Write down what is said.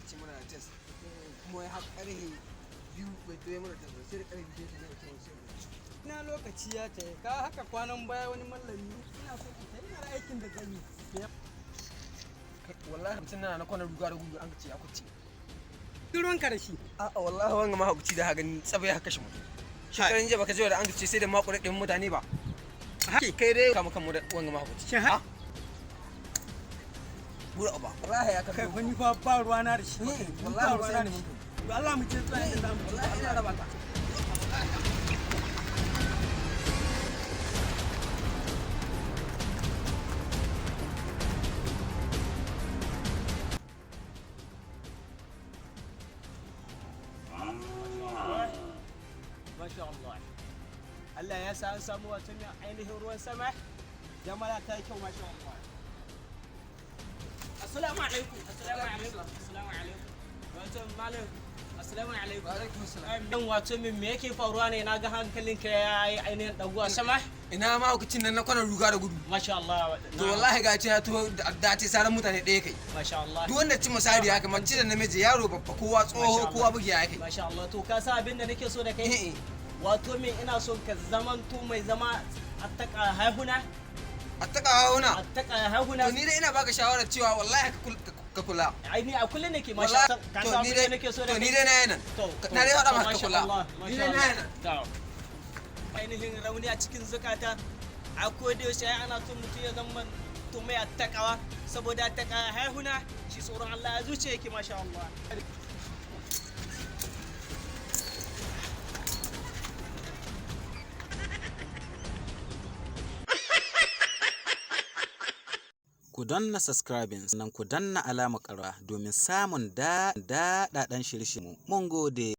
ce mana da test, kuma ya har karhe 2 bai toye mana test ba, sai da karhe 2 sai ya ce sai. Ina lokaci ya tafi ka haka. Kwanan baya wani mallami, ina so in tafi, ina da aikin da zan yi. Wallahi mutum na kwanar ruga da gudu an ce ya kuce. Ruwanka da shi. A'a, wallahi wanga mahaukaci da haka tsabai ya kashe mutum. Shekaran jiya baka ji da an ce sai da makure ɗin mutane ba? Kai dai kama kan mu da wanga mahaukaci. Shin ha? Bura ba, wallahi ya kai kai. Wani fa ba ruwana da shi. Wallahi ba ba ruwana sai da shi. To Allah, mu je zuwa inda za mu je. Wallahi ina raba ka. Masha Allah. Allah ya sa an samu wato mai ainihin ruwan sama. Jama'a ta yi kyau, masha Allah. Assalamu alaikum. Assalamu alaikum. Assalamu alaikum. Wato malam, assalamu alaikum. Wa alaikum salam. Dan wato min me yake faruwa ne? Na ga hankalinka ya yi ainihin daguwa sama. Ina mahaukacin nan na kwanar ruga da gudu? Masha Allah. To wallahi ga ce ya to da ce saran mutane ɗaya kai. Masha Allah. Duk wanda ci misali haka, mace da namiji, yaro, babba, kowa, tsoho, kowa bugi ya kai. Masha Allah. To ka sa abin da nake so da kai? Eh, eh. Wato min ina son ka zamanto mai zama attaka haihuna. A taka hauna. Attaka haihuna. To ni dai ina baka shawarar cewa wallahi ka kula. Ai ni a kullum nake, masha Wallahi Allah. Ka to san ni abin da dai nake so da to ni kai? dai na yi nan. To, Na dai faɗa maka ka masha kula. Allah, Ni masha dai na yi nan. Allah. To. Ainihin rauni a cikin zukata a koda yaushe ai ana son mutum ya zama to mai attakawa, saboda attaka haihuna, shi tsoron Allah ya zuciya yake, masha Allah. Ku danna subscribing, sannan ku danna alamar ƙara domin samun daɗaɗɗen shirye-shiryenmu. Mun gode.